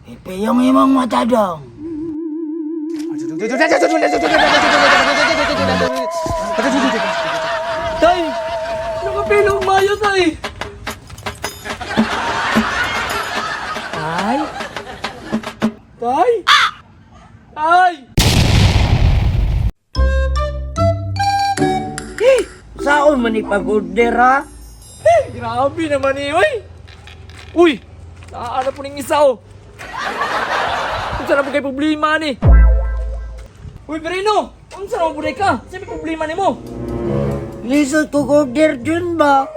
Ipiyong imong mata dong. Tay! Nakapilong mayo, tay! Tay? Tay? Tay! Eh, saon man ni pag-order ha? Eh, grabe naman eh, uy! Uy! Naaala po ng isa, oh! Unsa na po kay problema ni? Uy, Perino! Unsa na po ka? Sa may problema nimo? Lisod ko order dun ba?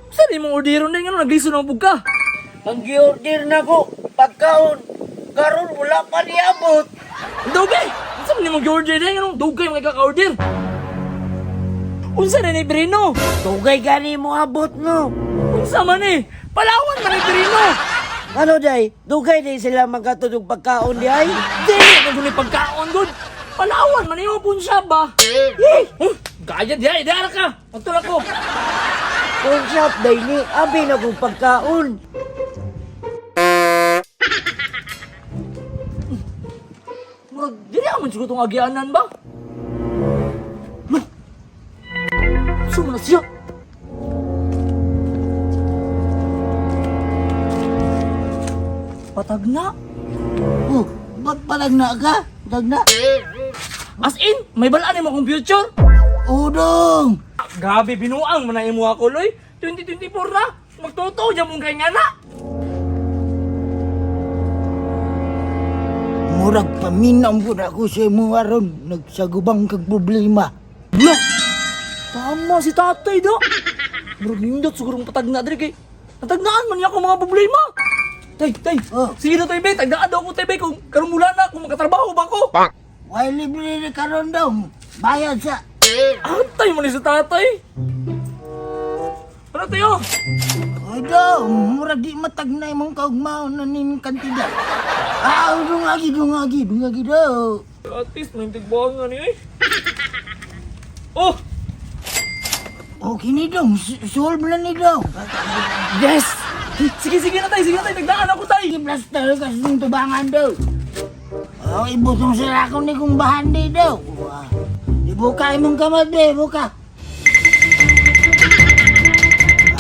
Unsa ni mong orderon din nga naglisod na po ka? Ang gi-order na ko, pagkaon, karon wala pa niabot. Daw be! Unsa man nimong gi-order din nga dugay mga kaka-order? Unsa na ni Perino? Tugay gani mo abot no. Unsa man eh? Palawan man ni Perino! Ano day? Dugay day sila magkatudog pagkaon di ay? Dili man gud ni pagkaon gud. Palawan man imo pun siya ba? Eh! Huh? Gaya di ay, di ka. Magtulak ko. Kung shop day ni, abi na kong pagkaon. Murag dili man siguro tong agianan ba? Loh. Suma na siya. Patag na. Oh, ba't palag na ka? Patag na? As in, may balaan mo akong future. Udong! Grabe, binuang man na imo ako, loy. 2024 na. Magtotoo dyan mong kay nga na. Murag paminaw po na ako sa imo aron. Nagsagubang kag problema. Loh! Tama si tatay do. Murag nindot sigurong patag na diri kay. Natagnaan man niya ako mga problema. Tay, tay. Oh. Sige na tay, be. Tagnaan daw ko tay, be. Kung karong mula na, kung makatrabaho ba ko. Why libre ni karon daw? Bayad sa... Antay mo ni sa tatay. Ano tayo? Oy daw, murag di matagnay mong kaugmaon na ning kantida. Ah, dungagi, dungagi, dungagi daw. At least, may tigbuhan nga niya eh. Oh! Okay ni dong, solve na ni dong. Yes! Sige, sige na tay, sige na tay. Tagnaan ako tay. Sige, blaster kasi ng tubangan daw. Oh, ibutong sila ko ni kung bahandi daw. Wah. Ibuka imong kamot be, ibuka.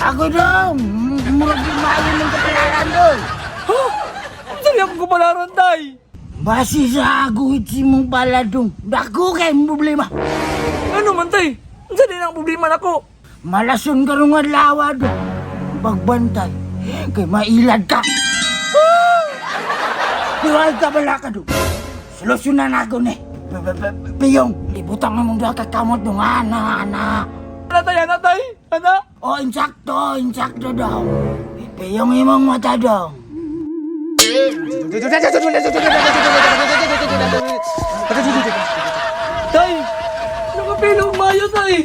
Ako daw, murag di maayo mong kapalaran daw. Huh? Ang sali akong kupalaran tay. Basi sa aguhit si mong paladong. Dako kay mong problema. Ano man tay? Ang sali na ang problema nako. Malason ka nung adlaw do. Pagbantay, kay mailad ka. Diwal ka bala ka do. Solusyonan ako ni. Piyong, ibutang mo mong duha ka kamot dong ana ana. Ano tay, ano tay? Ano? O insakto, insakto daw. Piyong imong mata dong. Tay! Nakapilong mayo, tay!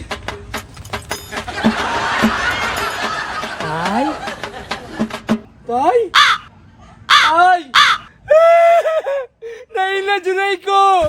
Tay? Tay? Ay! Naila, Junay ko!